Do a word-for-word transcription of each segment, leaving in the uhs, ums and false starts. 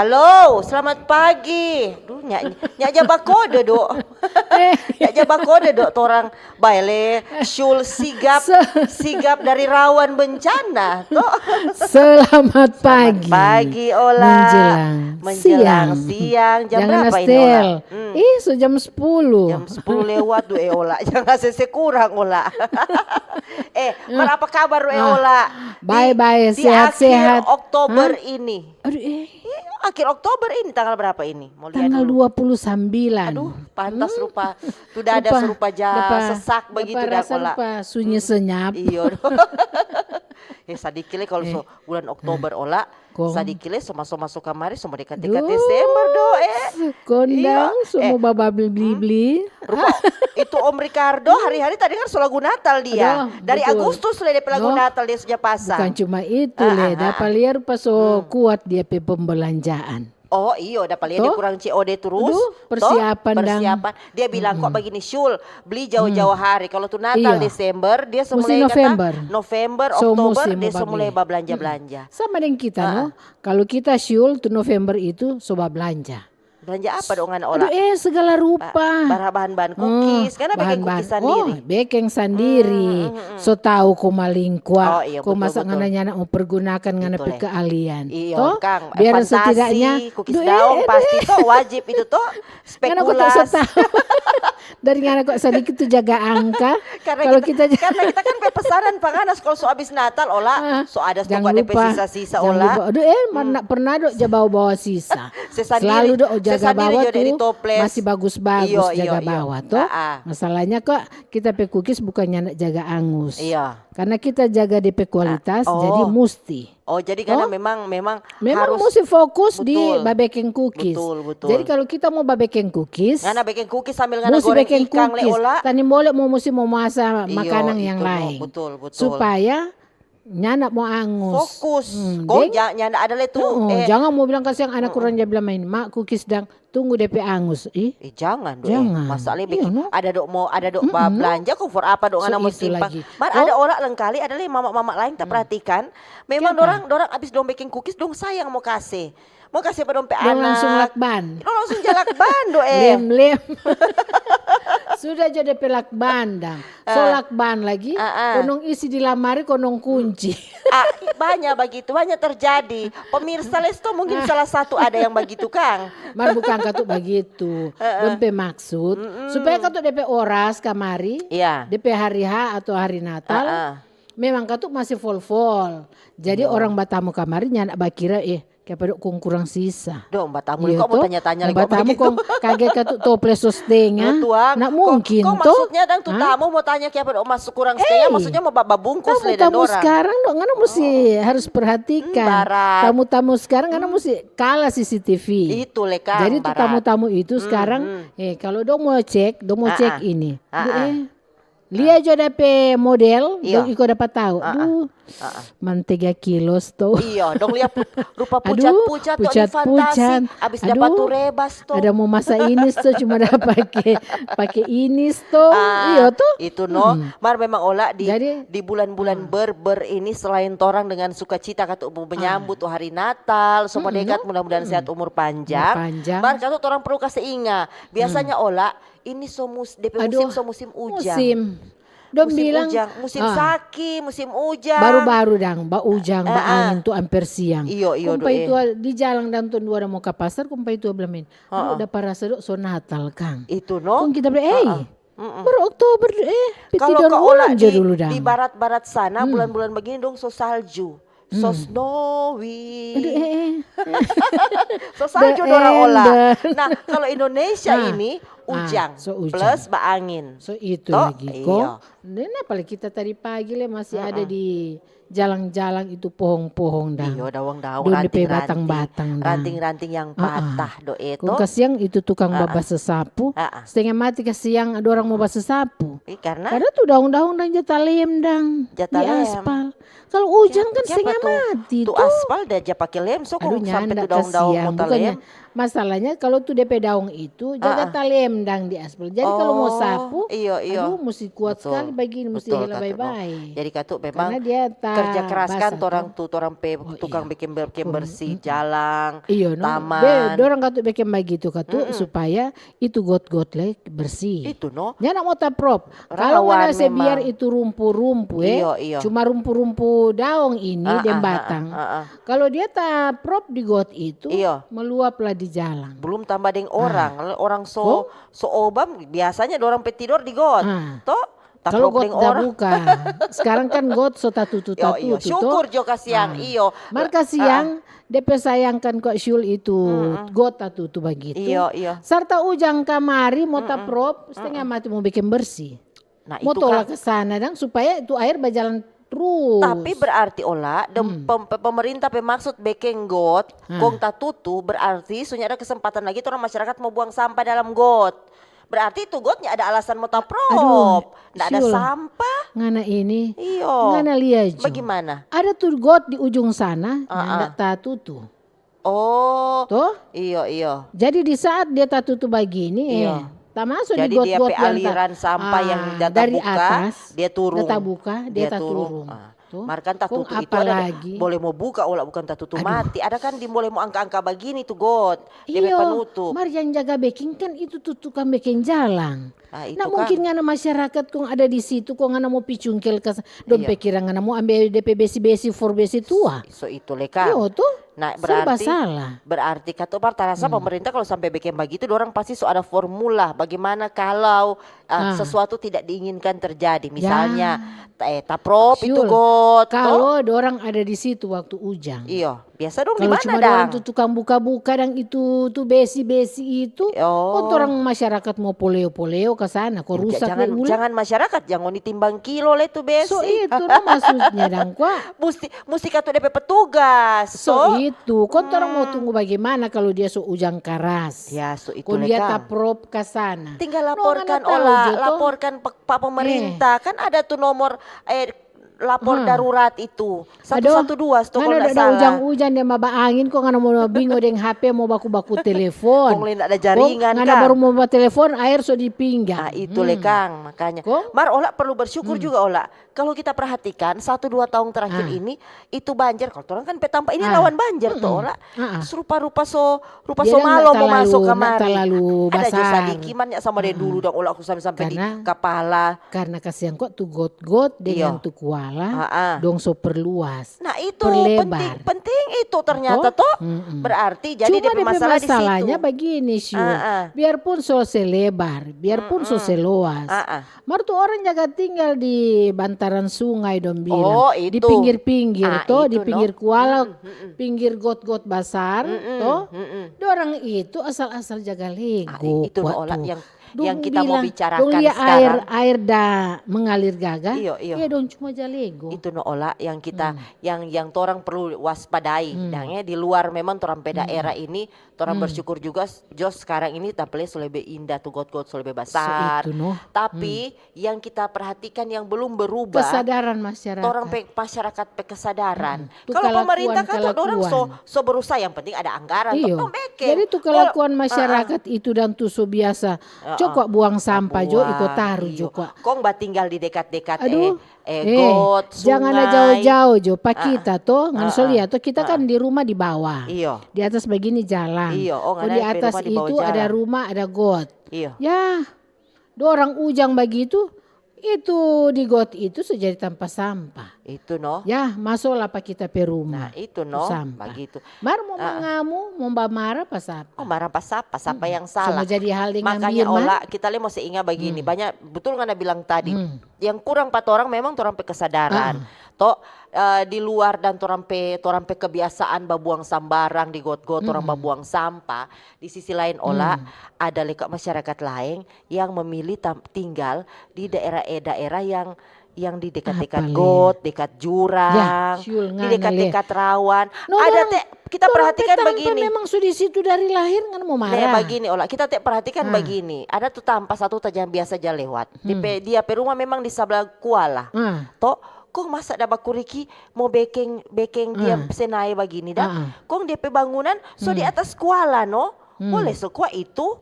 Halo, selamat pagi. Duh, nyak, nyak ja bakode, do. Nyak ja bakode, do, torang. Bae le, Syul sigap, sigap dari rawan bencana, to. Selamat pagi. Pagi, Ola. Menjelang siang. Jam berapa ini, Ola? Ih, so jam sepuluh. Jam sepuluh lewat, duh, eh, Ola. Jangan sese kurang, Ola. Eh, mar apa kabar, eh, Ola? Bae-bae, sehat-sehat. Di akhir Oktober ini. Aduh, eh. Ih, akhir Oktober ini tanggal berapa ini? Mau lihat dulu. Tanggal dua puluh sembilan. Aduh, pantas rupa. Sudah ada rupa, sesak begitu dah, Ola. Rupa sunyi senyap. Iyo. Eh, sadiki le kalau so bulan Oktober, Ola. Sadiki le so maso-maso kamari, so mo dekat-dekat Desember do, eh. Kondang, so mo bababli-bli. Rupa, itu Om Ricardo hari-hari tadi kan so lagu Natal dia. Dari Agustus le dia pe lagu Natal dia sudah pasang. Bukan cuma itu le, dapa lia rupa so kuat dia pe pembelanjaan. Oh iyo, dapa lia dia kurang C O D terus. Persiapan. Dia bilang kok bagini, Syul, beli jauh-jauh hari. Kalau tu Natal Desember, dia so mulai kata November, Oktober, dia so mulai bablanja-blanja. Sama deng kita, no? Kalau kita, Syul, tu November itu so bablanja. Belanja apa dong ngana, Ola? Aduh, eh, segala rupa. Bara bahan-bahan kukis, ngana bikin kukis sandiri. Oh, bikin sandiri. So tau ko malingkua, ko masa ngana nyanda mo pergunakan ngana pe keahlian. Iyo, kang. Biar setidaknya kukis daong pasti to wajib itu to. Ngana ko tak so tau. Dari ngana ko sadiki tu jaga angka. Karena kita kan pe pesanan pa ngana kalau so abis Natal, Ola, so ada stok de pe sisa-sisa, Ola. Aduh, eh, mana pernah do ja bawa-bawa sisa. Selalu do jaga bawa tu masih bagus-bagus, jaga bawa to. Masalahnya kok kita pe kukis bukannya nak jaga angus. Karena kita jaga de pe kualitas, jadi musti. Oh, jadi karena memang, memang musti fokus di babekeng kukis. Betul, betul. Jadi kalau kita mo babekeng kukis, ngana bekeng kukis sambil ngana goreng ikang le, Ola. Tani bole mo musti mo masa makanang yang laeng. Betul, betul. Supaya nyanda mo angus. Fokus. Kong nyanda ada le tu. Jangan mo bilang kasiang anak kurang ja bilang main. Mak kukis dang tunggu de pe angus. Ih, jangan do. Masalahnya bikin ada do mo, ada do bablanja kong for apa do ngana mo simpan. Mar ada orang lengkali, ada le mama-mama lain tak perhatikan. Memang dorang, dorang abis dong bikin kukis, dong sayang mo kase. Mo kase pa dong pe anak. Dong langsung lakban. Dong langsung ja lakban do, eh. Lem, lem. Sudah ja de pe lakban dang. So lakban lagi, kong dong isi di lamari, kong dong kunci. Ah, banyak bagitu, banyak terjadi. Pemirsa Lesto mungkin salah satu ada yang bagitu, kang. Mar bukan katu bagitu. Dong pe maksud supaya katu de pe oras kamari, de pe hari H atau hari Natal, memang katu masih fol-fol. Jadi orang batamu kamari nyanda bakira, eh, kiapa do kong kurang sisa. Dong batamu ni kong mo tanya-tanya lagi kong kage katu toples so stenga. Nak mungkin to. Maksudnya dang tu tamu mo tanya kiapa do masu kurang stenga, maksudnya mo babungkus le deng dorang. Tamu-tamu skarang do ngana musti harus perhatikan. Tamu-tamu skarang ngana musti kala C C T V. Itu le kang. Jadi tu tamu-tamu itu skarang, eh, kalo dong mo cek, dong mo cek ini. Lia jo de pe model, dong iko dapa tau. Duh, mantega kilos to. Iyo, dong lia rupa pucat-pucat to, ini fantasi. Abis dapa tu rebas to. Ada mo masa ini to, cuma ada pake, pake ini to. Iyo to. Itu no, mar memang ola di, di bulan-bulan ber-ber ini, selain torang dengan sukacita katu mo menyambut tu hari Natal, so mo dekat, mudah-mudahan sehat umur panjang. Mar katu torang perlu kase inga, biasanya ola ini so mus-, de pe musim so musim ujang. Musim. Dong bilang, ujang, musim saki, musim ujang. Baru-baru dang, baujang, baangin tu amper siang. Iyo, iyo, kong paitua di jalang dang tu dua da mo ka pasar, kong paitua bilang, "Men, lu dapa rasa do so Natal kang?" Itu no. Kong kita bilang, "Ei, baru Oktober, eh, pi tidor ulang jo dulu dang." Di barat-barat sana, bulan-bulan begini dong so salju. So snowy. So salju dorang ola. Nah, kalo Indonesia ini ujang plus baangin. So itu lagi ko. Nena apalagi kita tadi pagi le masih ada di jalang-jalang itu pohong-pohong dang. Iyo, daong-daong, ranting-ranting. Ranting-ranting yang patah do itu. Kong kasiang itu tukang babasesapu. Stenga mati kasiang dorang mo basesapu. Karena tu daong-daong dang ja talem dang di aspal. Kalo ujang kan stenga mati tu. Aspal da ja pake lem, so kong sampe tu daong-daong mo talem. Masalahnya kalo tu de pe daong itu jaga talem. dang di aspal. Jadi kalau mau Oh, sapu, iyo, iyo. Aduh, musti kuat Betul. sekali begini, musti Betul, hela Kak Tuno. bae-bae. Jadi, Kak Tu, memang Karena dia ta kerja keras kan basah, torang toh. Tu, torang pe Oh, tukang iya. bikin ber-, bikin Kom- bersih mm-mm. jalang, Iyo, no. Be, taman. Dorang katu bikin bagitu, Katu, Mm-mm. supaya itu got-got le bersih. Itu, no. Nyanda mau taprop. Kalau Rawan ngana se biar memang. itu rumpu-rumpu, eh, Iyo, iyo. cuma rumpu-rumpu daong ini Ah, deng ah, ah, batang. ah, ah. Kalau dia taprop di got itu, Iyo. meluaplah di jalang. Belum tambah deng Ah. orang. Orang Kong? so, so obam, biasanya dorang pe tidor di got. Ah. Toh? Kalau Taprop got deng orang. tabuka. Sekarang kan got so tatutu-tatutu, Yo, iyo. Syukur toh. Jo kasiang, Ah. iyo. Mar Re-, kasiang, depe sayangkan kwa Syul itu Mm-mm. got tatutu bagitu. Iyo, iyo. Sarta ujang kamari mo Mm-mm. taprop, setengah Mm-mm. mati mo bikin bersih. Nah, Mo itu tola kan. ke sana dang, supaya itu air bajalan terus. Tapi berarti, Ola, dem-, Hmm. pem-, pe-, pemerintah pe maksud bekeng got, Ah. kong tatutu, berarti so nyanda kesempatan lagi torang masyarakat mo buang sampah dalam got. Berarti itu got nya ada alasan mo taprop. Aduh, Nda ada Syul. Sampah. Ngana ini, Iyo. ngana lia jo. Bagaimana? Ada tu got di ujung sana, Ah, nyanda ah. tatutu. Oh. Toh? Iyo, iyo. Jadi di saat dia tatutu bagini, eh, Iyo. tamaso di Jadi dia got-got pe yang ta-, aliran sampah yang ah, dia dari tabuka, atas, dia turung. dia tabuka, dia Dia turung. taturung. Ah. Toh? Mar kan Kong tatutu itu ada de-, apalagi, boleh mo buka, Ola, bukan tatutu aduh. Mati. Ada kan di boleh mo angka-angka bagini tu got. Dia pe Iyo, penutup. Mar yang jaga beking kan itu tu tukang beking jalang. Ah, itu Nah, kan. Mungkin ngana masyarakat kong ada di situ, kong ngana mo pi cungkel ka sa-, dong pe kira ngana mo ambe de pe besi-besi for besi tua. So itu le, Kang. Iyo, to? Nah, serba berarti, salah. Berarti katu par tarasa pemerintah kalau sampe beking bagitu, dorang pasti so ada formula bagaimana kalau, ah, sesuatu tidak diinginkan terjadi. Misalnya, eh, taprop itu got, to? Kalau dorang ada di situ waktu ujang. Iyo. Biasa dong di mana dang? Kalau cuma dorang tu tukang buka-buka dang itu, tu besi-besi itu, oh, torang masyarakat mo poleo-poleo ka sana, ko rusak le ula. Jangan masyarakat, jangan ditimbang kilo le tu besi. So itu no maksudnya dang kwa. Musti, musti katu de pe petugas. So itu, kong torang mo tunggu bagaimana kalau dia so ujang karas. Ya, so itu le kang. Kong dia taprop ka sana. Tinggal laporkan, Ola, laporkan pa, pa pemerintah. Kan ada tu nomor, eh, lapor darurat itu. Satu satu dua, stok kalau ndak salah. Ujang-ujang dia maba angin, kong ngana mo bingo deng H P mo baku-baku telepon. Kong le ndak ada jaringan, kong ngana baru mo batelefon, aer so di pinggang. Ah, itu le, kang, makanya. Mar Ola perlu bersyukur juga, Ola. Kalau kita perhatikan, satu dua tahun terakhir ini, itu banjir. Kalau torang kan pe tampa ini rawan banjir to, Ola. Rupa-rupa so, rupa so malo mo maso kamari. Ada jo sadiki, mar ndak sama deng dulu dang, Ola, aku sampe-sampe di kapala. Karna kasiang kwa tu got-got deng tu kuala, dong so perluas. Nah, itu penting, penting itu ternyata to. Berarti jadi depe masalah di situ. Cuma depe masalahnya bagini, Syul. Biarpun so se lebar, biarpun so se loas, mar tu orang jaga tinggal di bantaran sungai dong bilang, di pinggir-pinggir to, di pinggir kuala, pinggir got-got basar to. Dorang itu asal-asal jaga lego. Itu no, Ola, yang yang kita mo bicarakan sekarang. Dong lia aer, aer da mengalir gaga, iya, dong cuma ja lego. Itu no, Ola, yang kita, yang, yang torang perlu waspadai. Dang, eh, di luar memang torang pe daerah ini, torang bersyukur juga, jo, sekarang ini tape le so lebe indah tu got-got, so lebe basar. Tapi yang kita perhatikan yang belum berubah, kesadaran masyarakat. Torang pe masyarakat pe kesadaran. Kalau pemerintah kan tu dorang so, so berusaha, yang penting ada anggaran, tong beking. Jadi tu kelakuan masyarakat itu dang tu so biasa, co kwa buang sampah jo, iko taru jo kwa. Kong batinggal di dekat-dekat, eh, got, sungai. Jang ada jao-jao jo pa kita to, ngana so lia to, kita kan di rumah di bawah. Di atas bagini jalan. Kong di atas itu ada rumah, ada got. Ya, dorang ujang bagitu, itu di got itu so jadi tampa sampah. Itu no. Ya, masolah pa kita pe rumah. Nah, itu no. Bagitu. Mar mo mangamu, mo bamara pa sapa? Oh, mara pa sapa? Sapa yang salah? So mo jadi hal deng Makanya, Ola, kita le mo se inga bagini. Banyak, betul ngana bilang tadi. Yang kurang pa torang memang torang pe kesadaran. To, eh, di luar dan torang pe, torang pe kebiasaan babuang sambarang di got-got, torang babuang sampah. Di sisi lain, Ola, ada le kwa masyarakat laeng yang memilih tam-, tinggal di daerah, eh, daerah yang, yang di dekat-dekat got, dekat jurang, di dekat-dekat rawan. Ada te, kita perhatikan bagini. Memang su di situ dari lahir, ngana mo marah. Nah, bagini, Ola, kita te perhatikan bagini. Ada tu tampa satu ta jang biasa ja lewat. Dia pe, dia pe rumah memang di sabla kuala. To, kong masa da bakuriki mo bekeng, bekeng dia senae bagini da. Kong dia pe bangunan so di atas kuala, no? Boleh so kwa itu?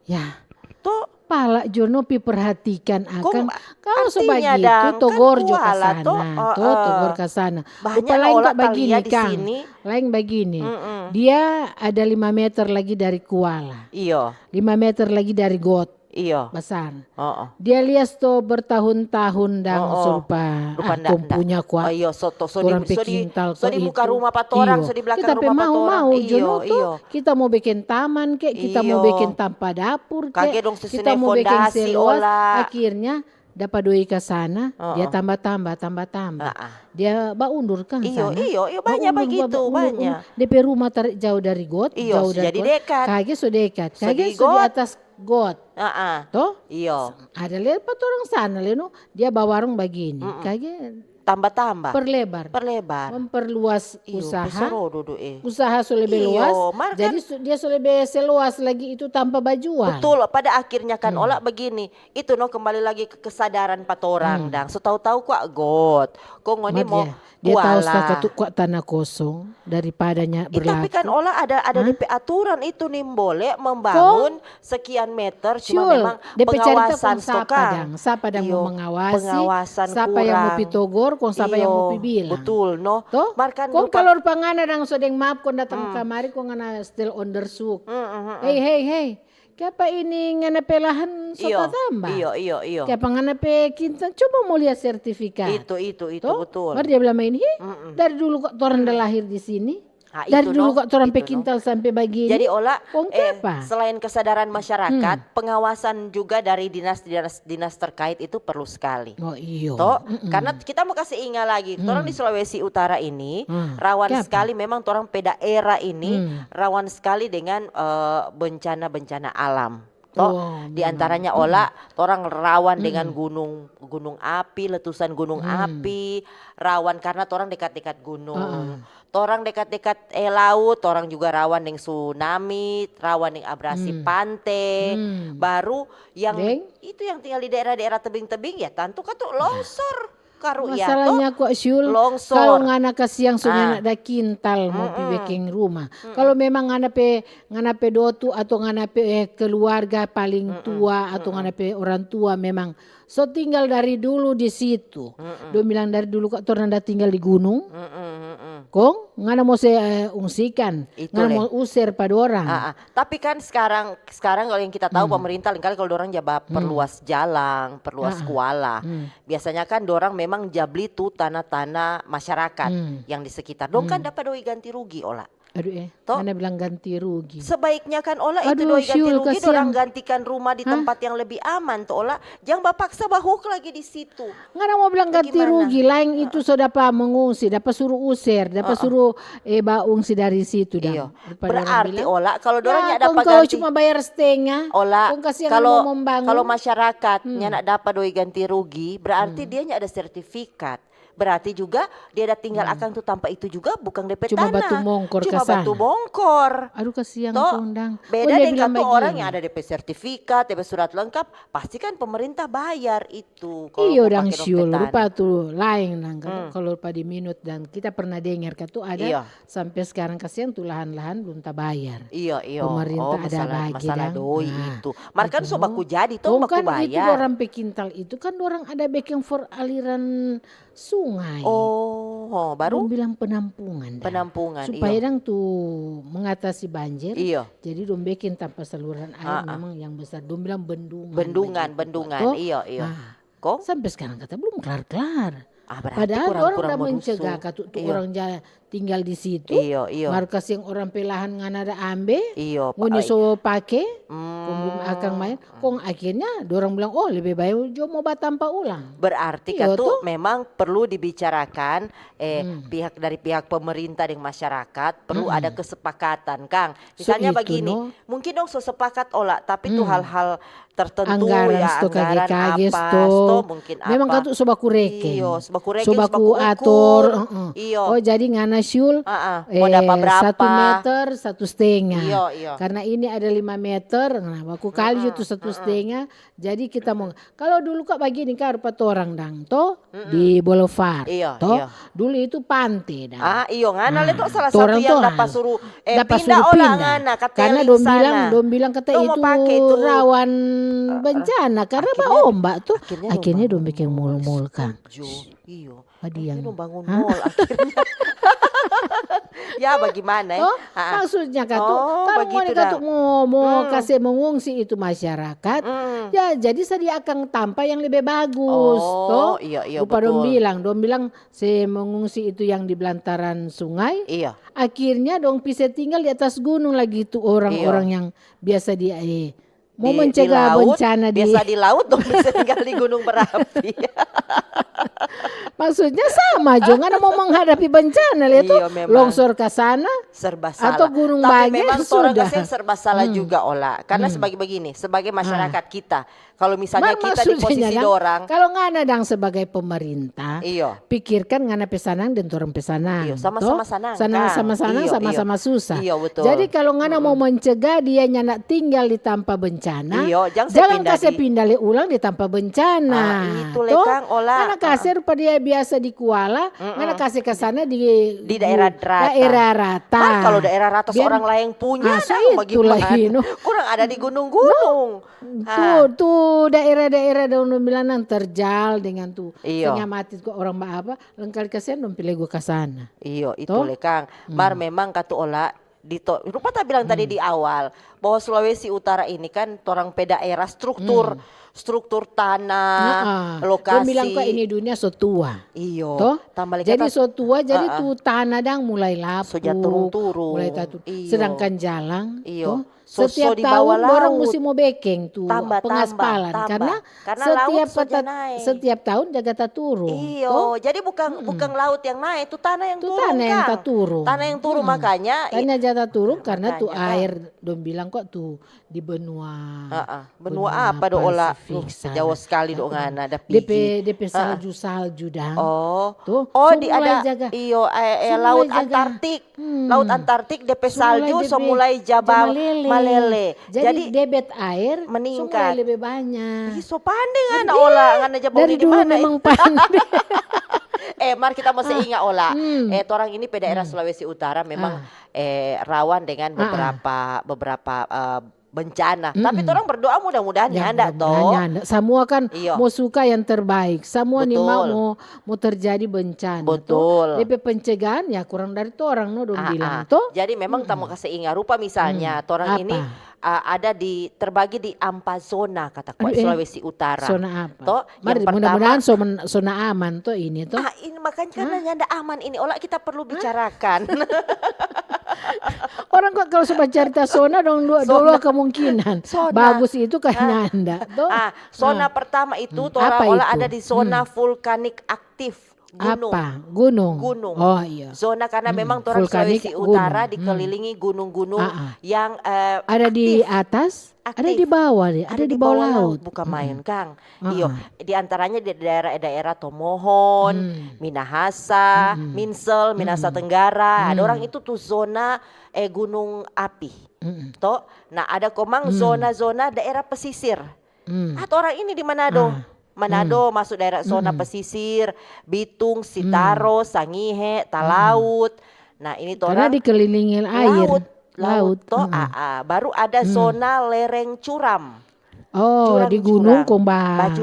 Ya, To, Pala jo no pi perhatikan kong akang. Kalau so artinya bagitu, dang, kan togor jo ka kuala to, sana. To, togor ka sana. Banyak Rupa laeng ola kak bagini, talia di kang. Sini. Laeng bagini. Dia ada lima meter lagi dari kuala. Iyo, Lima meter lagi dari got iyo. Besar. Oh, oh. Dia lias to bertahun-tahun dang Oh, oh. Serupa Rupa ah, nda, kong nda. punya kwa Oh, iyo, so, to, so di, orang pe so di, kintal so to di muka itu. Rumah pa torang, Iyo. So di belakang Kita pe rumah pa mau, torang. Mau jo Iyo, no to, iyo. Kita mau bikin taman ke, kita mau Iyo. Bikin tampa dapur ke, Kage dong susun kita mau bikin fondasi, seluas, ola. Akhirnya dapa doi ka sana, dia Heeh. Tambah-tambah, tambah-tambah. Ah, ah. Dia baundur kang Iyo, sana. Iyo, iyo, banyak Baundur, begitu, baundur, banyak. Undur. Depe rumah tarik jauh dari got, Iyo, jauh so dari jadi got. Dekat. Kage so dekat, So kage di so di got. Atas got. Ah, ah. Toh? Iyo. Ada lihat pa torang sana leno, dia bawa warung bagini. Kage Tambah-tambah. Perlebar. Perlebar. Memperluas Iyo, usaha. Pesoro dudu eh. Usaha so lebe Iyo, luas. mar Jadi kan su- dia so lebe seluas lagi itu tanpa bajual. Betul, pada akhirnya kan Ola begini. Itu no kembali lagi ke kesadaran pa torang dang. So tau-tau kwa got. Kong ngoni Mar mo dia, dia tahu kuala. Saka tu kwa tanah kosong daripadanya Eh, tapi kan berlaku. Ola ada ada depe aturan itu nimbole membangun sekian meter, cuma Siul, memang depe carita pengawasan kong sapa stokang. dang? Sapa dang Iyo, mau mengawasi? Pengawasan Sapa yang mau kurang. Pi togor, kong sapa yang mau Iyo, Pi bilang? Betul no. Toh? Mar kan Kong rupa- kalau rupa ngana dang so deng maaf, kong datang kamari, kong ngana still onderzoek. Hei, hei, hei. Kiapa ini ngana pe lahan so Iyo, tatamba? Iyo, iyo, iyo. Kiapa ngana pe kintal? Coba mau lia sertifikat. Itu, itu, itu Toh? Betul. Mar dia bilang, "Ini, hi, dari dulu kok torang da lahir di sini. Ah, Dari itu dulu no, kok torang pe itu no. Kintal sampai bagini." Jadi Ola, Kong eh, kiapa? Selain kesadaran masyarakat, pengawasan juga dari dinas-dinas dinas terkait itu perlu sekali. Oh iyo. Toh, karena kita mau kasih inga lagi, torang di Sulawesi Utara ini rawan sekali memang torang pe daerah ini rawan sekali dengan eh, bencana-bencana alam. Toh, Oh, di antaranya Ola, torang rawan dengan gunung gunung api, letusan gunung api, rawan karena torang dekat-dekat gunung. Torang dekat-dekat eh, laut, torang juga rawan deng tsunami, rawan deng abrasi pante. Baru yang Deng? Itu yang tinggal di daerah-daerah tebing-tebing ya, tantu katu longsor. Karu ya, Masalahnya toh? Kwa Syul, Longsor. Kalau ngana kasiang so Ah. Ngana ada kintal mau pi biking rumah. Kalau memang ngana pe ngana pe dotu atau ngana pe eh, keluarga paling tua atau ngana pe orang tua memang so tinggal dari dulu di situ. Dong bilang dari dulu kok torang da tinggal di gunung. Mm-mm, mm-mm. Kong ngana mo se eh, ungsikan, Itu ngana le. Mo user pa dorang. Ah, ah. Tapi kan sekarang sekarang kalau yang kita tahu pemerintah lengkali kalau dorang ja ba perluas jalang, perluas kuala. Biasanya kan dorang memang ja bli tu tanah-tanah masyarakat yang di sekitar. Dong kan dapat doi ganti rugi, Ola. Aduh eh, Toh? Ngana bilang ganti rugi. Sebaiknya kan Ola itu Aduh, doi ganti Syul, rugi, kasiang. Dorang gantikan rumah di tempat yang lebih aman tuh, Ola. Jang bapaksa bahuk lagi di situ. Ngana mo bilang ganti Bagaimana? Rugi, laeng itu so dapa mengungsi, dapa suruh user, dapa suruh eh ba ungsi dari situ dang. Iyo. Rupa dorang Berarti bilang, Ola kalau dorang "Ya, nya kong dapat kalau ganti cuma bayar setengah, Ola, kong kasihan kalau mau membangun." Kalau masyarakat nya nak dapat doi ganti rugi, berarti dia nya ada sertifikat. Berarti juga dia ada tinggal akang tu tanpa itu juga bukan depe Cuma tanah. Batu Mongkor Cuma ka sana. Batu Mongkor. Aduh kasihan Toh, kong dang. Beda Kong dia dengan bilang tu orang bagini. Yang ada depe sertifikat, depe surat lengkap, pasti kan pemerintah bayar itu. Kalau Iyo mau dang pakai dong Syul, petani. Rupa tu laeng dang kalau, kalau pa di Minut dang kita pernah dengar ka tu ada Iyo. Sampai sekarang kasihan tu lahan-lahan belum tabayar. Iyo, iyo. Pemerintah Oh, ada masalah, bagi masalah dang. doi Nah, itu. Mar kan so itu. Baku jadi to, Kong baku kan itu bayar. Orang pe kintal itu kan orang ada bikin for aliran sungai. Oh, oh, baru Dong bilang penampungan dang. Penampungan, Supaya iyo. Dang tu mengatasi banjir. Iyo. Jadi dong bikin tanpa saluran air memang yang besar. Dong bilang bendungan. Bendungan, Begitu, bendungan. Toh? Iyo, iyo. Nah, Kong? Sampai sekarang kata belum kelar-kelar. Ah, berarti Padahal kurang- orang kurang udah merusuh. Mencegah katu tu Iyo. Orang ja tinggal di situ. Iyo, iyo. Mar kasiang orang pe lahan ngana ada ambe. Iyo, Ngoni baik. So pake. Hmm. Kong belum akang main. Kong akhirnya dorang bilang, "Oh, lebih baik jo mo batampa ulang." Berarti Iyo, katu toh? Memang perlu dibicarakan eh pihak dari pihak pemerintah dan masyarakat perlu ada kesepakatan, Kang. Misalnya So itu, begini, no. Mungkin dong so sepakat Ola, tapi tu hal-hal tertentu Anggaran ya, sto kage anggaran kage apa, sto. sto mungkin Memang apa. Katu so baku reken. Iyo, so So baku ator, heeh. Iyo. Oh, jadi ngana, Syul, ah, ah. Mau dapat berapa? Satu meter, satu setengah. Iyo, iyo. Karena ini ada lima meter, nah, baku kali itu satu setengah. Jadi kita mau, kalau dulu kak begini kak, rupa torang dang, to, di boulevard, iyo, to. Iyo. Dulu itu pante dang. Ah, iyo, ngana le to salah satu yang dapat suruh, eh, dapat pindah suruh orang pindah. Ngana, karena dong bilang, dong bilang kata itu rawan bencana, karena baombak to. Akhirnya dong bikin mall-mall kang. Iyo. Akhirnya dong bangun mall akhirnya. Ya bagaimana ya? Oh, maksudnya katu, oh, kalau mau katu mau, mau kasih mengungsi itu masyarakat, mm. Ya jadi sediakan tampa yang lebih bagus. Oh, toh? Iya, iya, rupa betul. Dong bilang, dong bilang se mengungsi itu yang di belantaran sungai. Iya. Akhirnya dong pise tinggal di atas gunung lagi itu orang-orang yang biasa di eh, Mau mencegah bencana di, biasa di laut dong, bisa tinggal di gunung berapi. Maksudnya sama jo, ngana mau menghadapi bencana le tu, longsor ke sana, serba salah. Atau gunung. Tapi memang torang kasihan serba salah juga, Ola. Karena sebagai begini, sebagai masyarakat kita, kalau misalnya kita di posisi dorang, kalau ngana dang sebagai pemerintah, iyo. Pikirkan ngana pe sanang deng torang pe sanang. Iyo, sama-sama sanang. Sama-sama sanang, sama-sama susah. Iyo, betul. Jadi kalau ngana mau mencegah dia nyanda tinggal di tampa bencana, iyo, jang kase pinda le ulang di tampa bencana. Ah, itu le kang, Ola. Ngana kase rupa dia biasa di Kuala, ngana kase ka sana di daerah rata. Daerah rata. Kalau daerah rata orang laeng punya, dang bagaimana? Kurang ada di gunung-gunung. Tu, tu daerah-daerah dong bilang nang terjal dengan tu. Iyo. Sehingga mati ko orang ba apa, lengkali kasihan dong pile gua ka sana. Iyo, itu le kang. Mar memang katu Ola, di to, rupa ta bilang tadi di awal, bahwa Sulawesi Utara ini kan torang pe daerah struktur, struktur tanah, lokasi. Dong bilang kok ini dunia so tua. Iyo. Jadi so tua, jadi tu tanah dang mulai lapuk, mulai tatu. Iyo. Sedangkan jalang, iyo. Setiap tahun dorang musti mo bekeng tu pengaspalan karena setiap tahun jaga taturung. Iyo, jadi bukan bukan laut yang nae, tu tanah yang turung. Tanah yang turung, makanya tanah jaga taturung karena tu aer dong bilang kok tu di benua. Benua apa do Ola? Jauh sekali do ngana ada pigi. Depe salju-salju dang. Oh, di ada iyo laut Antartik. Laut Antartik depe salju so mulai jaba malele. Jadi debit aer so mulai lebe banya. Ih, so pande ngana Ola, ngana jaba dari dulu memang pande. Eh, mar kita mo se inga Ola. Eh, torang ini pe daerah Sulawesi Utara memang eh rawan dengan beberapa beberapa eh, bencana. Tapi torang berdoa mudah-mudahan nyanda to. Semua kan mo suka yang terbaik. Semua ni mau mo terjadi bencana to. Depe pencegahan ya kurang dari torang no dong bilang to. Jadi memang ta mo kase inga rupa misalnya torang ini ada di terbagi di ampa zona kata kuat Sulawesi Utara. Zona apa? To, mudah-mudahan zona aman to ini to. Ah, ini makanya karena nyanda aman ini Ola kita perlu bicarakan. Orang kok kalau sudah cerita zona dong dua dua kemungkinan. Bagus itu kan nyanda to. Ah, zona pertama itu torang Ola ada di zona vulkanik aktif. Gunung. Apa? Gunung. Gunung. Oh iya. Zona karena memang torang Sulawesi Utara dikelilingi gunung-gunung yang eh, ada di atas, ada di bawah deh, ada di bawah laut. Bukan main, Kang. Iyo, di antaranya di daerah-daerah Tomohon, Minahasa, Minsel, Minahasa Tenggara. Ada orang itu tuh zona eh gunung api. To, nah ada komang zona-zona daerah pesisir. Atau orang ini di Manado. Manado masuk daerah zona pesisir, Bitung, Sitaro, Sangihe, Talaut. Nah, ini torang dikelilingi air, laut, laut to, ah, ah. Baru ada zona lereng curam. Oh, di gunung kong ba,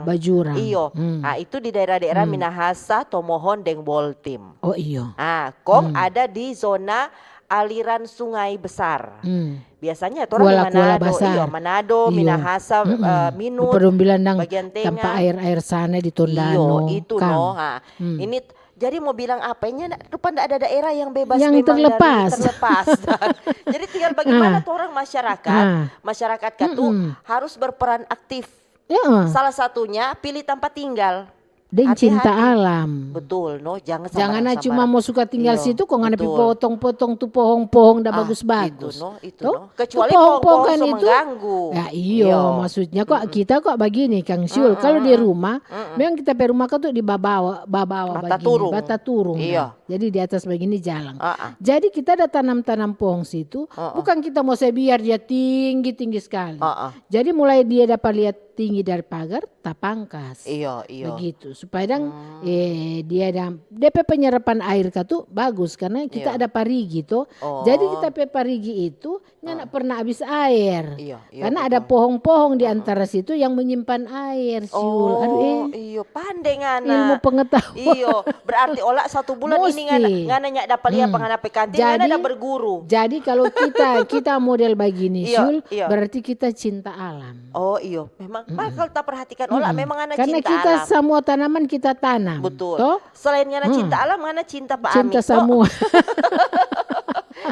bajurang. Iyo. Ah, itu di daerah-daerah Minahasa, Tomohon, deng Boltim. Oh, iyo. Ah, kong ada di zona aliran sungai besar. Biasanya torang di Manado, iyo, Manado, Minahasa, eh, Minut, bagian tenga. Tampa aer-aer sana di Tondano. Iyo, itu no. Ha. Ini jadi mau bilang apa? Ini rupa ndak ada daerah yang bebas yang memang terlepas. Dari terlepas. Jadi tinggal bagaimana torang masyarakat, masyarakat katu harus berperan aktif. Salah satunya pilih tampa tinggal. Deng cinta alam. Betul, no? Jangan cuma mo suka tinggal situ, kong ngana pi potong-potong tu pohong-pohong da bagus-bagus. Itu, no? Itu, no? Kecuali pohong-pohong kan itu mengganggu. Ya, iyo, maksudnya kok kita kok bagini, Kang Syul. Kalau di rumah, memang kita pe rumah kan tu di babawa, babawa bagini, bataturung. Iya. Jadi di atas bagini jalang. Jadi kita ada tanam-tanam pohong situ, bukan kita mo se biar dia tinggi-tinggi sekali. Jadi mulai dia dapa lia tinggi dari pagar, tapangkas. Iyo, iyo. Begitu, supaya dang, eh, dia dang, de pe penyerapan air ka tu bagus, karena kita ada parigi to. Jadi kita pe parigi itu nyanda pernah abis air. Iyo, iyo, karena ada pohong-pohong di antara situ yang menyimpan air, Syul. Aduh, eh. Iyo, pande ngana. Ilmu pengetahuan. Iyo, berarti Ola satu bulan ini ngana, ngana nyanda dapa lia pa ngana pe kantin, ngana da berguru. Jadi kalau kita, kita model bagini, Syul, berarti kita cinta alam. Oh, iyo. Memang, kalau kita perhatikan Ola, memang ngana cinta alam. Karena kita samua tanaman kita tanam. Betul. Selain ngana cinta alam, ngana cinta pa ami. Cinta samua.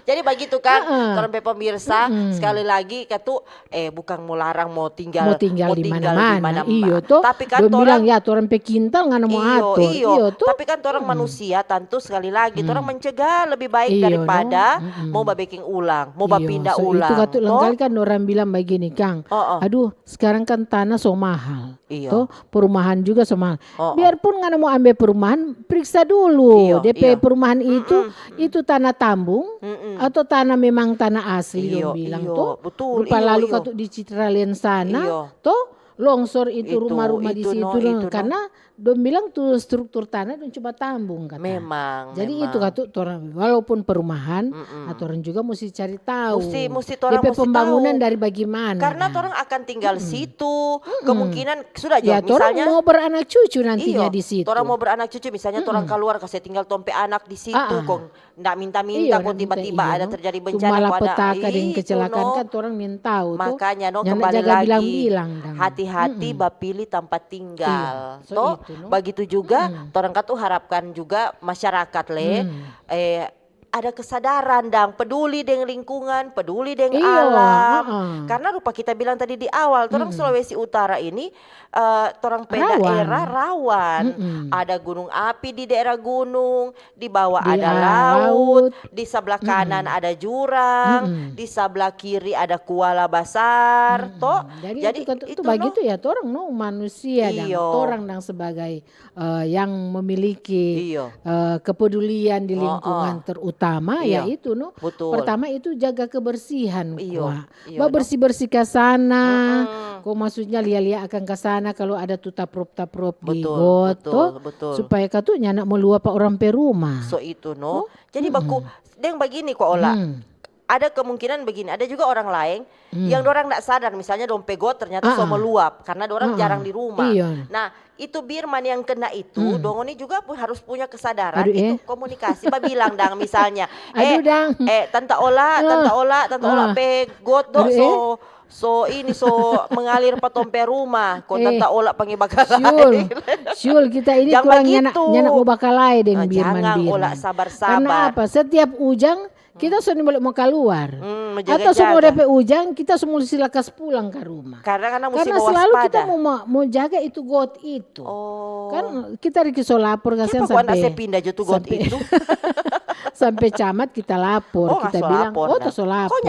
Jadi bagitu kan, torang pe pemirsa, sekali lagi katu, eh, bukang mo larang mo tinggal, mo tinggal di mana-mana. Iyo to. Tapi kan dong bilang, ya, torang pe kintal ngana mo atur. Iyo, iyo. Tapi kan torang manusia, tantu sekali lagi torang mencegah lebih baik daripada mo babeking ulang, mo bapinda ulang. Itu katu lengkali kan orang bilang bagini, Kang. Aduh, sekarang kan tanah so mahal. Iyo. To, perumahan juga so mahal. Biarpun ngana mo ambe perumahan, periksa dulu de pe perumahan itu, itu tanah tambung atau tanah memang tanah asli dong bilang to. Betul, rupa iyo, lalu katu di Citraland sana, to, longsor itu rumah-rumah di situ, karena dong bilang tu struktur tanah dong coba tambung kata. Memang. Jadi itu katu torang, walaupun perumahan, nah, torang juga musti cari tahu. Musti, musti torang musti tahu. De pe pembangunan dari bagimana. Karena torang akan tinggal situ, kemungkinan sudah jo, misalnya. Ya, torang mo beranak cucu nantinya di situ. Torang mo beranak cucu, misalnya torang kaluar kase tinggal tong pe anak di situ, kong nda minta-minta, kong tiba-tiba ada terjadi bencana, malapetaka deng kecelakaan kan torang nintau to. Makanya no, kembali lagi, hati-hati bapilih tampa tinggal. To, bagitu juga torang katu harapkan juga masyarakat le, eh, ada kesadaran dang, peduli deng lingkungan, peduli deng alam. Karena rupa kita bilang tadi di awal, torang Sulawesi Utara ini, eh, torang pe daerah rawan. Ada gunung api di daerah gunung, di bawah ada laut, di sabla kanan ada jurang, di sabla kiri ada kuala basar, to. Jadi itu bagitu ya, torang no manusia dang, torang dang sebagai eh, yang memiliki, eh, kepedulian di lingkungan terutama, yaitu, no, pertama itu jaga kebersihan, kwa. Babersih-bersih ka sana, ko maksudnya lia-lia akang ka sana kalu ada tu taprop-taprop di got to, supaya katu nyanda meluap pa orang pe rumah. So itu, no. Jadi baku, deng bagini kwa Ola. Ada kemungkinan begini, ada juga orang laeng yang dorang ndak sadar, misalnya dong pe got ternyata so meluap karena dorang jarang di rumah. Nah, itu birman yang kena itu, dong ngoni juga pu-, harus punya kesadaran, itu komunikasi. Babilang dang misalnya, eh, eh, Tanta Ola, Tanta Ola, Tanta Ola pe got do so, so ini, so mengalir pa tong pe rumah, kong Tanta Ola panggil bakalae. Syul, Syul, kita ini kurang nyanda, nyanda mo bakalae deng birman-birman. Jang Ola, sabar-sabar. Karena apa? Setiap ujang, kita so nimbole mo kaluar. Atau so mo dapa ujang, kita so musti lakas pulang ka rumah. Karena, karena selalu kita mo, mo jaga itu got itu. Kan kita riki so lapor, kasiang, sampe, sampe camat kita lapor, kita bilang, oh, ta so lapor.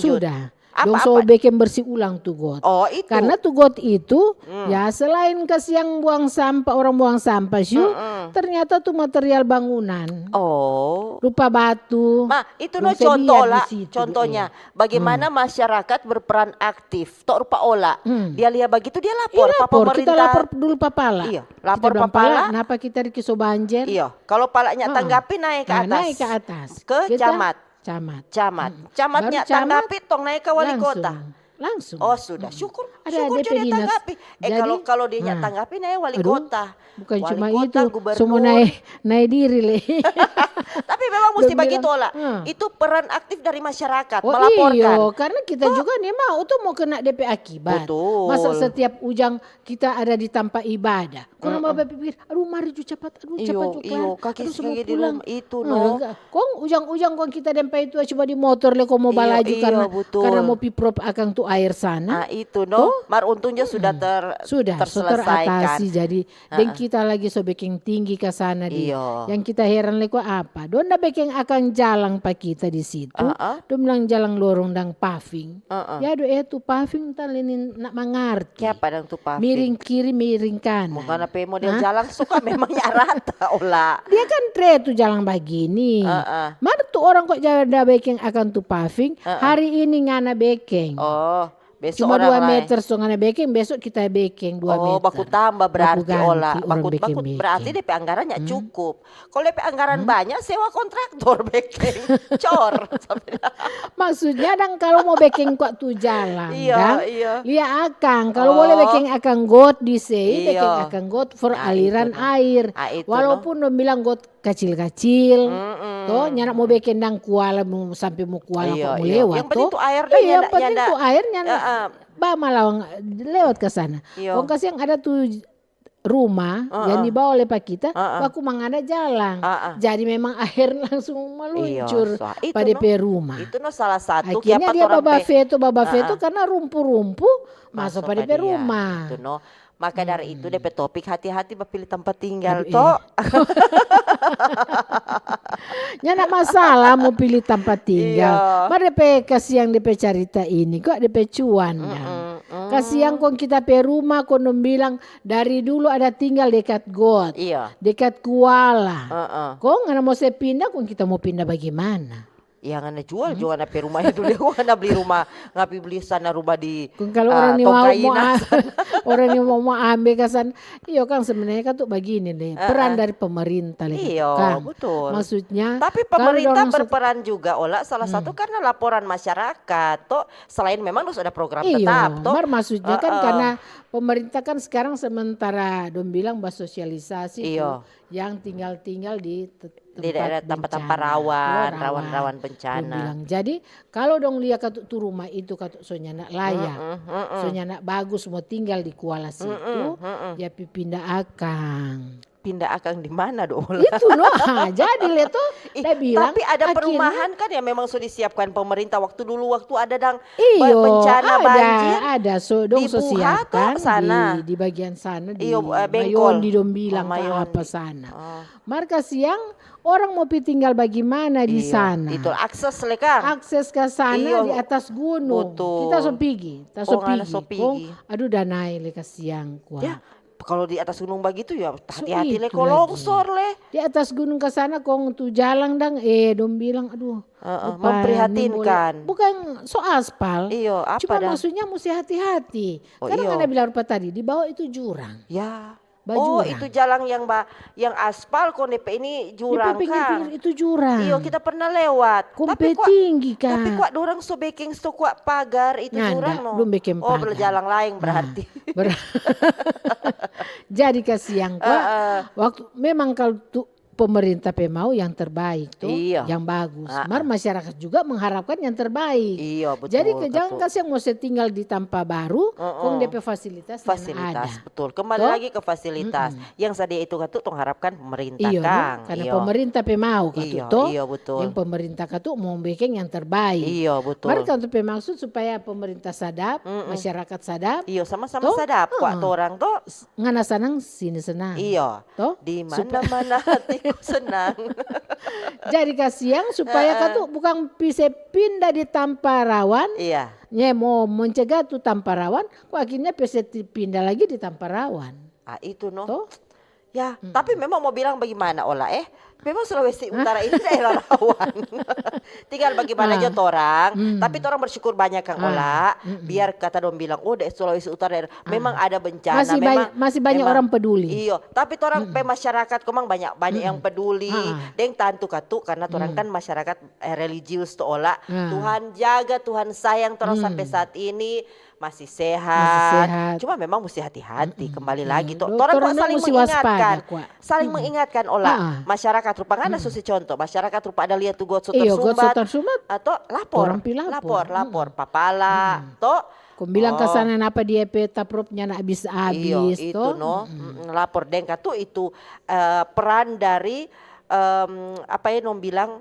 Sudah. Dong so beking bersih ulang tu got. Oh, itu. Karena tu got itu, ya, selain kasiang buang sampah, orang buang sampah, Syul, ternyata tu material bangunan. Oh. Rupa batu. Ma, itu no contoh lah, contohnya. Bagaimana masyarakat berperan aktif. Tok rupa Ola. Dia lia bagitu, dia lapor pa pemerintah. Kita lapor dulu pa pala. Iya, lapor pa pala. Napa kita riki so banjer? Iya, kalau palanya tanggapi, nae ka atas. Nae ka atas. Ke camat. Camat. Camat. Camatnya tanggapi, tong nae ka wali kota. Langsung. Oh, sudah. Syukur. Syukur jo dia tanggapi. Eh, kalau, kalau dia nya tanggapi, nae wali kota. Bukan cuma itu, so mo nae, nae diri le. Tapi memang musti bagitu, Ola. Itu peran aktif dari masyarakat, melaporkan. Oh, iyo, karena kita juga ni mau tu mo kena de pe akibat. Betul. Masa setiap ujang kita ada di tampa ibadah. Kong mo bapikir, aduh, mari ju capat, aduh, capat ju klar, aduh, so mo pulang. Itu, no. Kong ujang-ujang kong kita deng paitua cuma di motor le, kong mo balaju karena, karena mo pi prop akang tu aer sana. Ah, itu no. Mar untung jo sudah ter-, sudah so terselesaikan. Teratasi. Jadi deng kita lagi so beking tinggi ka sana di. Iyo. Yang kita heran leko apa? Dong da beking akang jalang pa kita di situ. Dong bilang jalang lorong dang paving. Ya do, eh, tu paving ta lei ndak mangarti. Kiapa dang tu paving? Miring kiri, miring kanan. Mo ngana pe model jalang suka memangnya rata, Ola. Dia kan tre tu jalang bagini. Mar tu orang kong ja da beking akang tu paving, hari ini ngana beking. Oh, beso orang laeng. Cuma dua meter so ngana beking, beso kita beking dua meter. Oh, baku tamba berarti, Ola. Baku ganti orang beking-beking. Baku, baku, berarti depe anggaran nya cukup. Kalo depe anggaran banya, sewa kontraktor beking. Cor. Maksudnya dang kalo mo beking kwa tu jalang, iyo, dang? Iyo. Lia akang, kalo boleh beking akang got di sei, beking akang got for aliran air. Ah, itu no. Walaupun dong bilang got kacil-kacil, to, nyanda mo beking dang kuala mo, sampe mo kuala kong mo lewat, to. Yang penting tu aer dang nyanda, nyanda. Iya, yang penting tu aer nyanda ba malawang lewat ka sana. Iyo. Kong kasiang ada tu rumah yang dibawa oleh pa kita, baku mangada jalang. Jadi memang aer langsung maluncur pa depe rumah. Itu no salah satu. Akhirnya dia babafeto, babafeto karna rumpu-rumpu maso pa depe rumah. Itu no. Maka dari itu, depe topik hati-hati bapili tampa tinggal, to. Nyanda masalah mo pili tampa tinggal. Mar depe kasiang depe carita ini, kong depe cuan dang. Kasiang kong kita pe rumah, kong dong bilang dari dulu ada tinggal dekat got, dekat kuala. Kong ngana mo se pinda, kong kita mo pinda bagimana? Ya, ngana jual jo ngana pe rumah itu dulu, ngana bli rumah, ngana pi bli sana rumah di, kong kalo orang ni mau, mau, orang ni mau, mau ambe ka sana. Iyo kang, sebenarnya kan tu bagini deh, peran dari pemerintah lagi. Iyo, betul. Maksudnya, tapi pemerintah berperan juga, Ola, salah satu karena laporan masyarakat, to, selain memang harus ada program tetap, to. Mar maksudnya kan karena pemerintah kan sekarang sementara dong bilang basosialisasi tu, yang tinggal-tinggal di te-, di daerah tempat-tempat rawan, rawan-rawan bencana. Dong bilang. Jadi, kalo dong lia katu tu rumah itu katu so nyanda layak, so nyanda bagus mo tinggal di kuala situ, ya pi pinda akang. Pinda akang di mana do, Ola? Itu no, ha, jadi le to, tapi ada perumahan kan yang memang so disiapkan pemerintah waktu dulu, waktu ada dang bencana banjir. Ada, so dong so siapkan di, di bagian sana, di Mayondi dong bilang ka apa sana. Mar kasiang, orang mo pi tinggal bagimana di sana? Itu akses le kang. Akses ka sana di atas gunung. Kita so pigi, ta so pigi. Kong, aduh, danai le kasiang kwa. Ya, kalo di atas gunung bagitu ya hati-hati le, kong longsor le. Di atas gunung ka sana kong tu jalang dang, eh, dong bilang, aduh, memprihatinkan. Bukan so aspal. Iyo, apa dang? Cuma maksudnya musti hati-hati. Karena ngana bilang rupa tadi, di bawah itu jurang. Ya. Oh, itu jalang yang ba, yang aspal kong depe ini jurang, pinggir-pinggir itu jurang. Iyo, kita pernah lewat. Kong pe tinggi, kang. Tapi kwa dorang so beking sto kwa pagar itu jurang no. Belum beking pagar. Oh, berjalang laeng berarti. Jadi kasiang kwa. Waktu memang kalo tu pemerintah pe mau yang terbaik tu, yang bagus. Mar masyarakat juga mengharapkan yang terbaik. Iyo, betul. Jadi kasiang mo se tinggal di tampa baru, kong depe fasilitas. Fasilitas, betul. Kembali lagi ke fasilitas. Yang sadia itu katu tong harapkan pemerintah, kang. Karena pemerintah pe mau katu to. Iyo, betul. Yang pemerintah katu mo beking yang terbaik. Iyo, betul. Mar katu pe maksud supaya pemerintah sadap, masyarakat sadap. Iyo, sama-sama sadap. Kwa torang to. Ngana sanang, sini senang. Iyo. To? Di mana-mana hatiku senang. Jadi kasiang supaya katu bukang pi se pinda di tampa rawan. Iya. Nye mo mencegah tu tampa rawan, kong akhirnya pi se pinda lagi di tampa rawan. Ah, itu no. To? Ya, tapi memang mo bilang bagimana, Ola, eh? Memang Sulawesi Utara ini daerah rawan. Tinggal bagimana jo torang, tapi torang bersyukur banyak, kang Ola. Biar kata dong bilang, "Oh, daerah Sulawesi Utara daerah," memang ada bencana, masih banyak orang peduli. Iyo, tapi torang pe masyarakat komang banyak, banyak yang peduli. Deng tantu katu, karena torang kan masyarakat, eh, religius to, Ola. Tuhan jaga, Tuhan sayang torang sampe saat ini. Masih sehat. Cuma memang musti hati-hati, kembali lagi to. Torang kwa saling mengingatkan. Saling mengingatkan, Ola. Masyarakat rupa ngana so se contoh, masyarakat rupa ada lia tu got so tersumbat, atau lapor, lapor, lapor, papala, to. Kong bilang ka sana napa dia pe taprop nyanda abis-abis, to. Iyo, itu no. Lapor deng katu itu, eh, peran dari, em, apa ya, dong bilang,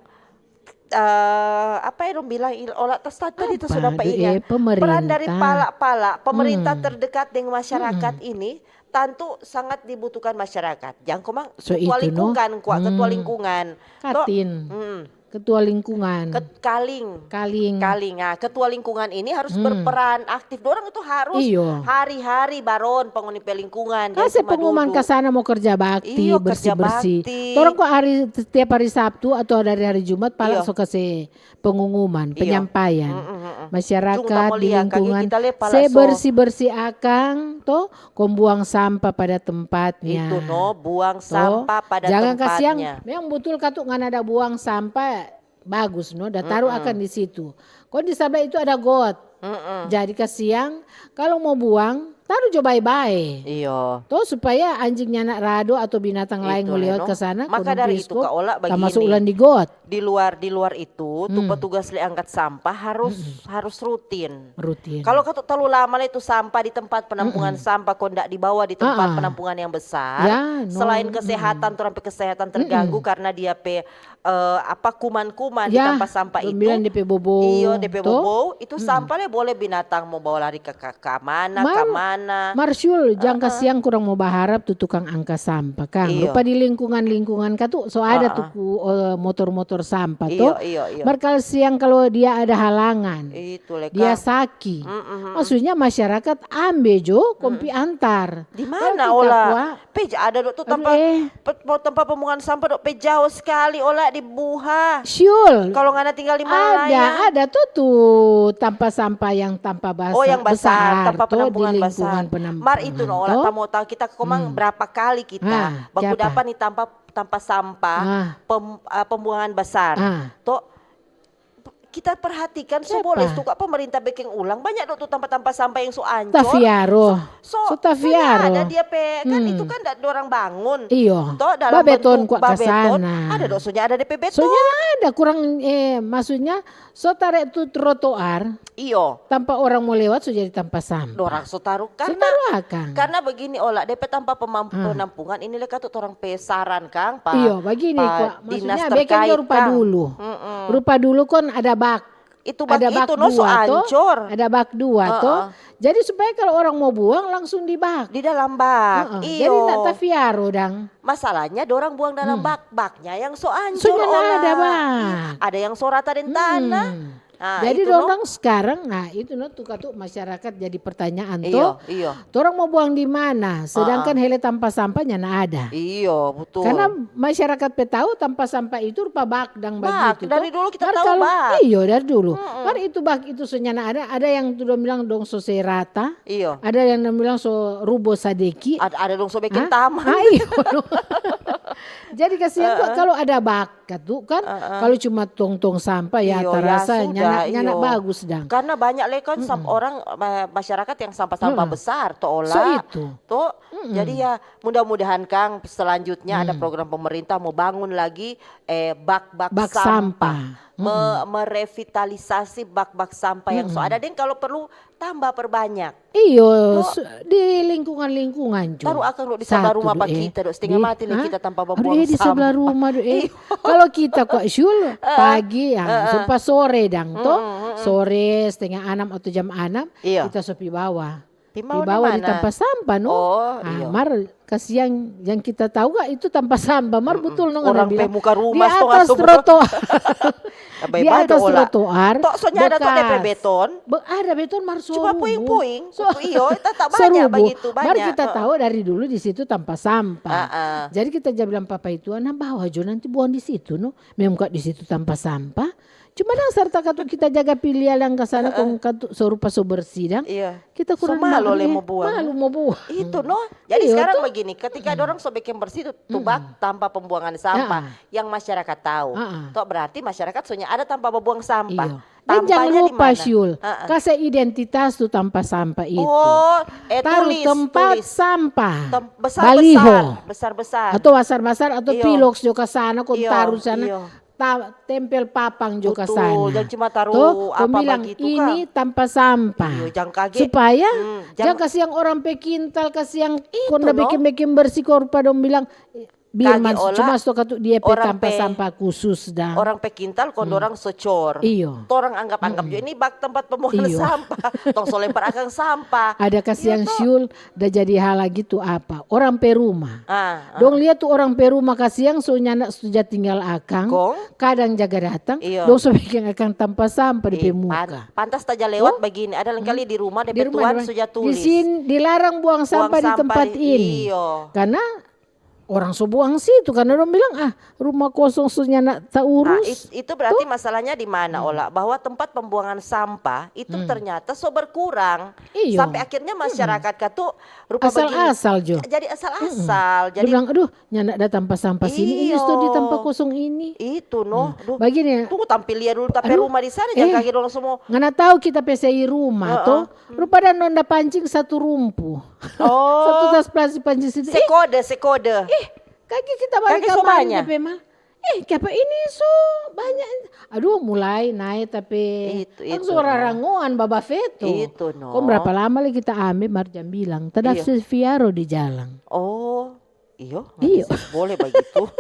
Eh, apa yang dong bilang, il-, olah tas tadi tu sudah apa ini, eh, peran dari pala-pala, pemerintah terdekat dengan masyarakat ini tentu sangat dibutuhkan masyarakat. Jang komang ketua lingkungan, kuat ketua lingkungan. Katin. Ketua lingkungan. Kaling. Kaling. Ah, ketua lingkungan ini harus berperan aktif. Dorang itu harus hari-hari baron penguni pe lingkungan. Kasih pengumuman ke sana mau kerja bakti, bersih-bersih. Torang kok hari, setiap hari Sabtu atau dari hari Jumat, pala so kasih pengumuman, penyampaian. Masyarakat di lingkungan, se bersih-bersih akang, to, kong buang sampah pada tempatnya. Itu no, buang sampah pada tempatnya. Jangan kasiang, memang betul katu ngana ada buang sampah, bagus no, da taru akang di situ. Kong di sabla itu ada got. Jadi kasiang, kalau mo buang, taru jo bae-bae. Iyo. To, supaya anjing nyanda rado atau binatang laeng mo lewat ka sana, maka dari itu, Kak Ola, bagini. Tamaso ulang di got. Di luar, di luar itu, tu petugas le angkat sampah harus, harus rutin. Rutin. Kalau katu terlalu lama le tu sampah di tempat penampungan sampah, kong ndak dibawa di tempat penampungan yang besar, selain kesehatan, torang pe kesehatan terganggu karena dia pe, eh, apa, kuman-kuman di tampa sampah itu. Bilang depe bobou. Iyo, depe bobou, itu sampah le boleh binatang mo bawa lari ka, ka, ka mana, ka mana. Mar Syul, jang kasiang kurang mo baharap tu tukang angka sampah, kang. Iyo. Rupa di lingkungan-lingkungan katu, so ada tu ku, eh, motor-motor sampah to. Iyo, iyo. Mar kasiang kalau dia ada halangan, dia saki. Maksudnya masyarakat ambe jo, kong pi antar. Di mana, Ola? Pe ja ada do tu tampa, pe-, mo tampa pembuangan sampah do pe jao skali, Ola, di Buha. Syul. Kalo ngana tinggal di Malaya. Ada, ada tu, tu tampa sampah yang tampa basa-, besar, tampa penampungan besar. Mar itu no, Ola, ta mo tau kita komang berapa kali kita baku dapa ni tampa, tampa sampah, pem-, eh, pembuangan besar. To, kita perhatikan, so boleh tu ka pemerintah beking ulang, banya do tu tampa-tampa sampah yang so ancor. Tafiaro. So, so tafiaro. Ada dia pe, kan itu kan da dorang bangun. Iyo. To, dalam bentuk babeton. Ada do, sonya ada depe beton. Sonya ada kurang, eh, maksudnya, so tare tu trotoar. Iyo. Tampa orang mo lewat, so jadi tampa sampah. Dorang so taru. So taru akang. Karena begini, Ola, depe tampa pemam-, penampungan ini le katu torang pe saran, kang, pa, iyo, bagini, pa dinas terkait, kang. Maksudnya, beking jo rupa dulu. Rupa dulu kan ada bak. Itu bak itu, no, so ancor. Ada bak dua to. Jadi supaya kalau orang mo buang, langsung di bak. Di dalam bak, iyo. Jadi ndak tafiaro dang. Masalahnya dorang buang dalam bak, baknya yang so ancor, Ola. Ada yang so rata deng tanah. Nah, jadi dorang sekarang, nah, itu no, tu katu masyarakat jadi pertanyaan to. Iyo, iyo. Torang mo buang di mana? Sedangkan hele tampa sampah nyanda ada. Iyo, betul. Karena masyarakat pe tau tampa sampah itu rupa bak dang bagitu to. Dari dulu kita tau bak. Iyo, dari dulu. Mar itu bak itu so nyanda ada, ada yang tu dong bilang dong so se rata. Iyo. Ada yang dong bilang so rubo sadiki. Ada, ada dong so beking taman. Ah, iyo. Jadi kasihan kok kalau ada bak. Katu kan, kalau cuma tong-tong sampah, ya, iyo, tarasa nyanda, nyanda bagus dang. Karena banyak le kan orang, eh, masyarakat yang sampah-sampah besar, to, Ola. So itu. To, jadi ya, mudah-mudahan, kang, selanjutnya ada program pemerintah mau bangun lagi, eh, bak-bak sampah. Me-, merevitalisasi bak-bak sampah yang so ada. Deng, kalau perlu, tambah perbanyak. Iyo, di lingkungan-lingkungan jo. Taru akang do di sabla rumah pa kita do, stenga mati le kita tampa babuang sampah. Di sabla rumah do, eh. Kalau kita kwa Syul, pagi, ya, so pa sore dang to. Sore, stenga anam atau jam anam, kita so pi bawa. Pi bawa di tampa sampah, no. Oh, iyo. Mar Kasiang, yang kita tau ka itu tampa sampah, mar butul no. Orang pe muka rumah di atas trotoar. Di atas trotoar. Tok, soalnya ada tok depe beton. Ada beton, mar so rubuh. Cuma puing-puing. Iyo, tetap banyak bagitu, banyak. Mar kita tau dari dulu di situ tampa sampah. Jadi kita ja bilang papa itu, "Ana bawa jo nanti buang di situ, no. Memang ka di situ tampa sampah." Cuma dang serta katu kita jaga pilihan yang ka sana, kong katu so rupa so bersih dang. Iya. Kita kurang malu le mo buang. Malu mo buang. Itu no. Jadi sekarang begini, ketika dorang so beking bersih tu, tu bak tampa pembuangan sampah yang masyarakat tau. To berarti masyarakat soalnya ada tampa babuang sampah. Iyo. Dan jangan lupa, Syul, kase identitas tu tampa sampah itu. Oh, eh, taru tulis, tempat sampah. Baliho. Besar-besar. Atau basar-basar, atau piloks jo ka sana, kong taru sana. Ta-, tempel papang jo ka sana. Betul, jang cuma taru apa bagitu ka. Ini tampa sampah. Iyo, jang kage. Supaya jang kasiang orang pe kintal, kasiang kong da beking-beking bersih, kong rupa dong bilang, Bir kage mas, ola cuma sto katu dia pe orang tampa pe, sampah khusus dang. Orang pe kintal kong dorang so cor. Iyo. Torang anggap-anggap jo ini bak tempat pembuangan sampah. Tong so lempar akang sampah. Ada kasiang siul, da jadi hal lagi tu apa? Orang pe rumah. Ah, ah. Dong lia tu orang pe rumah kasiang, so nyanda so ja tinggal akang. Kong? Kadang jaga datang, iyo, dong so biking akang tampa sampah di pe muka. Pantas taja lewat bagini. Ada lengkali di rumah, de pe tuan so ja tulis. Di sini dilarang buang sampah di tempat ini. Iyo. Karena orang so buang situ, karena dong bilang, "Ah, rumah kosong so nyanda taurus." Nah, itu berarti masalahnya di mana, Ola? Bahwa tempat pembuangan sampah itu ternyata so berkurang. Iyo. Sampai akhirnya masyarakat katu rupa asal-asal jo. Jadi asal-asal. Jadi bilang, "Aduh, nyanda ada tampa sampah sini, ini sto di tampa kosong ini." Itu no. Nah, bagini. Tunggu tampil lia dulu, tapi rumah di sana, jangan kage dong semua. Ngana tahu kita pe sei rumah, to? Rupa dan nonda pancing satu rumpu. Oh. Satu tas plastik pancing situ. Sekode, sekode. Ih, kage kita balik kamari so banyak. Ih, kiapa ini so banyak? Aduh, mulai nae tapi itu, langsung rarangoan baba feto. Itu no. Kong berapa lama lagi kita ambe mar jam bilang? Tada se fiaro di jalang. Oh. Iyo, iyo. Boleh bagitu.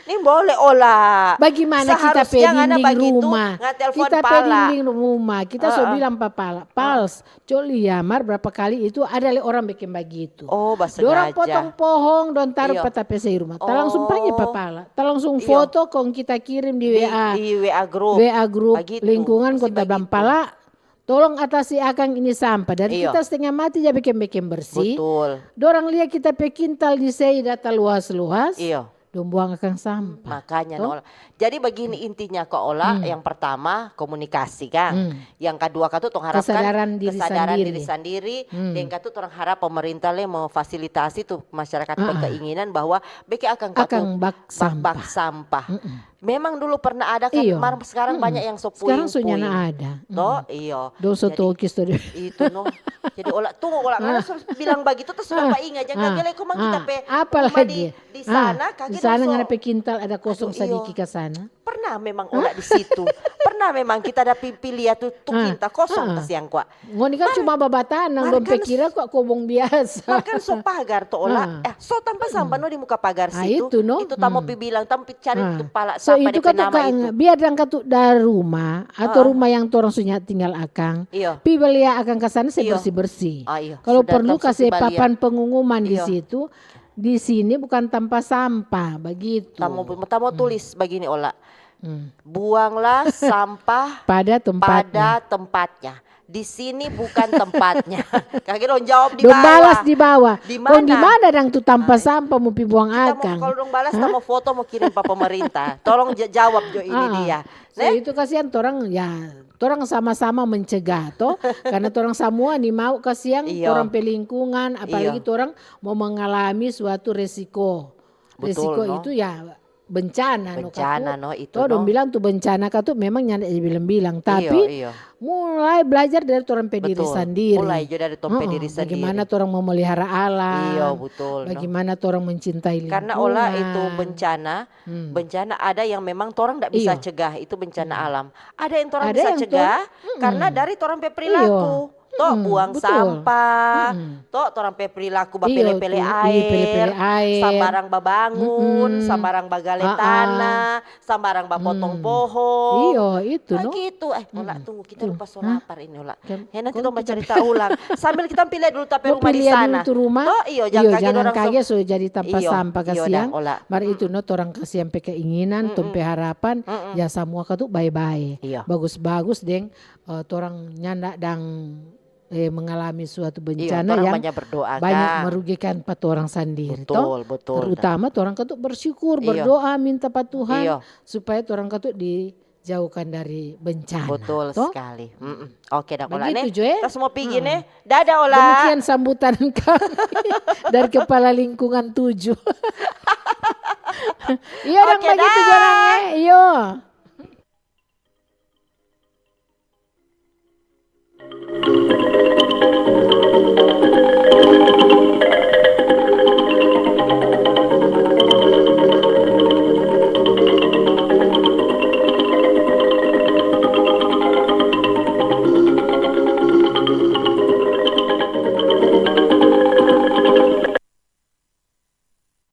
Ini boleh, Ola. Bagimana kita pe dinding rumah? Kita pe dinding rumah. Kita so bilang pa pala, pals, co lia mar berapa kali itu ada le orang biking bagitu. Oh, basengaja. Dorang potong pohong, dong taru pa ta pe sei rumah. Ta langsung pangge pa pala. Ta langsung foto kong kita kirim di WA. Di WA grup. WA grup lingkungan kong ta bilang pala. Tolong atasi akang ini sampah. Dari kita stenga mati ja beking-beking bersih. Betul. Dorang lia kita pe kintal di sei data luas-luas. Iyo. Dong buang akang sampah. Makanya, Nol. Jadi begini intinya, Kak Ola, yang pertama komunikasi, kang. Yang kedua, katu tong harapkan kesadaran diri sandiri. Deng katu tong harap pemerintah le memfasilitasi tu masyarakat pe keinginan bahwa beking akang katu bak sampah. Memang dulu pernah ada kan, mar sekarang banyak yang so puing-puing. Sekarang so nyanda ada. To, iyo. Dong so tokis to. Itu no. Jadi Ola, tunggu Ola, ngana so bilang bagitu, terus Ola pa inga, jangan kage lei komang kita pe rumah di sana, kage di sana ngana pe kintal ada kosong sadiki ka sana. Pernah memang Ola di situ. Pernah memang kita ada pi lia tu, tu kintal kosong kasiang kwa. Ngoni kan cuma babatanang, dong pe kira kwa kobong biasa. Mar kan so pagar to Ola. Eh, so tampa sampah no di muka pagar situ. Itu no. Itu tamo pi bilang, tamo pi cari tu pala sapa depe nama itu. Biar dang katu dari rumah atau rumah yang torang so nyanda tinggal akang. Iyo. Pi balia akang ka sana se bersih-bersih. Kalau perlu kase papan pengumuman di situ. Di sini bukan tampa sampah, bagitu. Tamo, tamo tulis bagini Ola. Buanglah sampah pada tempatnya. Di sini bukan tempatnya. Kage dong jawab di bawah. Dong balas di bawah. Di mana? Kong di mana dang tu tampa sampah mo pi buang akang? Kalau dong balas, kita mo foto, mo kirim pa pemerintah. Tolong jawab jo ini dia. So itu kasihan torang, ya, torang sama-sama mencegah to, karena torang samua ni mau kasiang torang pe lingkungan, apalagi torang mo mengalami suatu resiko. Resiko itu ya bencana no katu. Bencana no itu no. Dong bilang tu bencana katu memang nyanda bilang-bilang, tapi mulai belajar dari torang pe diri sandiri. Mulai jo dari tong pe diri sandiri. Bagaimana torang memelihara alam. Iyo, betul no. Bagaimana torang mencintai lingkungan. Karena Ola itu bencana, bencana ada yang memang torang ndak bisa cegah, itu bencana alam. Ada yang torang bisa cegah karena dari torang pe perilaku. To, buang sampah, to, torang pe perilaku bapele-pele aer, sambarang babangun, sambarang bagale tanah, sambarang bapotong pohong. Iyo, itu no. Bagitu. Eh, Ola, tunggu, kita rupa so lapar ini, Ola. Nanti tong bacarita ulang. Sambil kita pi lia dulu ta pe rumah di sana. To, iyo, jangan kage so jadi tampa sampah kasiang. Mar itu no, torang kasiang pe keinginan, tong pe harapan, ya samua katu bae-bae. Bagus-bagus deng eh, torang nyanda dang, eh, mengalami suatu bencana yang banyak merugikan pa torang sandiri to. Betul, betul. Terutama torang katu bersyukur, berdoa, minta pa Tuhan supaya torang katu dijauhkan dari bencana. Betul sekali. Oke, dang Ola ne. Begitu jo, eh. Kita semua pigi ne. Dadah Ola. Demikian sambutan kami dari Kepala Lingkungan tujuh. Iyo, dang begitu jo dang, eh. Iyo.